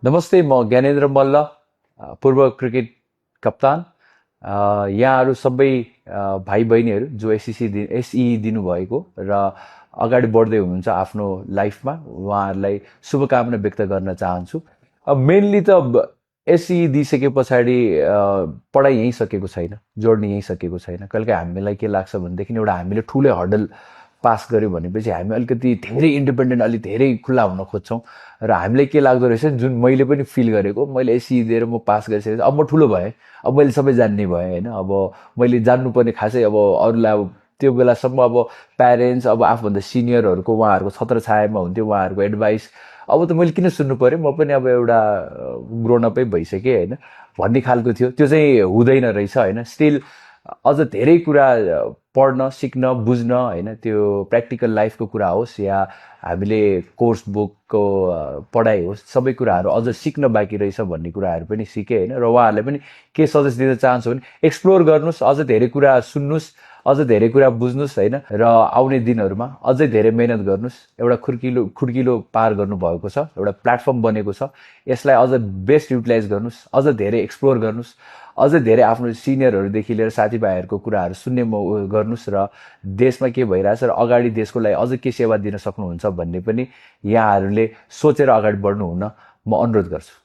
नमस्ते, म ज्ञानेन्द्र मल्ल, पूर्व क्रिकेट कप्तान। यहाँहरू सबै भाइ बहिनीहरू जो एसई दिनुभएको र अगाडि बढ्दै हुनुहुन्छ आफ्नो लाइफमा, उहाँहरूलाई शुभकामना व्यक्त गर्न चाहन्छु। मेनली त एसई दिइसके पछाडि पढाइ यहीँ सकेको छैन, जोड्ने यहीँ सकेको छैन। कहिलेकाहीँ हामीलाई के लाग्छ भनेदेखि एउटा हामीले ठुलै हर्डल पास गऱ्यो भनेपछि हामी अलिकति धेरै इन्डिपेन्डेन्ट, अलिक धेरै खुल्ला हुन खोज्छौँ र हामीलाई के लाग्दो रहेछ, जुन मैले पनि फिल गरेको, मैले एसई दिएर म पास गरिसकेपछि अब म ठुलो भएँ, अब मैले सबै जान्ने भएँ होइन। अब मैले जान्नुपर्ने खासै अब अरूलाई अब त्यो बेलासम्म अब प्यारेन्ट्स, अब आफूभन्दा सिनियरहरूको उहाँहरूको छत्र छायामा हुन्थ्यो, उहाँहरूको एडभाइस अब त मैले किन सुन्नु पर्यो, म पनि अब एउटा ग्रोनअपै भइसकेँ होइन भन्ने खालको थियो। त्यो चाहिँ हुँदैन रहेछ होइन। स्टिल अझ धेरै कुरा पढ्न सिक्न बुझ्न होइन, त्यो प्र्याक्टिकल लाइफको कुरा होस् या हामीले कोर्स बुकको पढाइ होस्, सबै कुराहरू अझ सिक्न बाँकी रहेछ भन्ने कुराहरू पनि सिकेँ होइन। र उहाँहरूलाई पनि के सजेस्ट दिन चाहन्छु भने एक्सप्लोर गर्नुहोस्, अझ धेरै कुरा सुन्नुहोस्, अझ धेरै कुरा बुझ्नुहोस् होइन। र आउने दिनहरूमा अझै धेरै मेहनत गर्नुहोस्। एउटा खुड्किलो पार गर्नुभएको छ, एउटा प्लेटफर्म बनेको छ, यसलाई अझ बेस्ट युटिलाइज गर्नुहोस्, अझ धेरै एक्सप्लोर गर्नुहोस्, अझ धेरै आफ्नो सिनियरहरूदेखि लिएर साथीभाइहरूको कुराहरू सुन्ने गर्नुहोस् र देशमा के भइरहेछ र अगाडि देशको लागि अझ के सेवा दिन सक्नुहुन्छ भन्ने पनि यहाँहरूले सोचेर अगाडि बढ्नु हुन म अनुरोध गर्छु।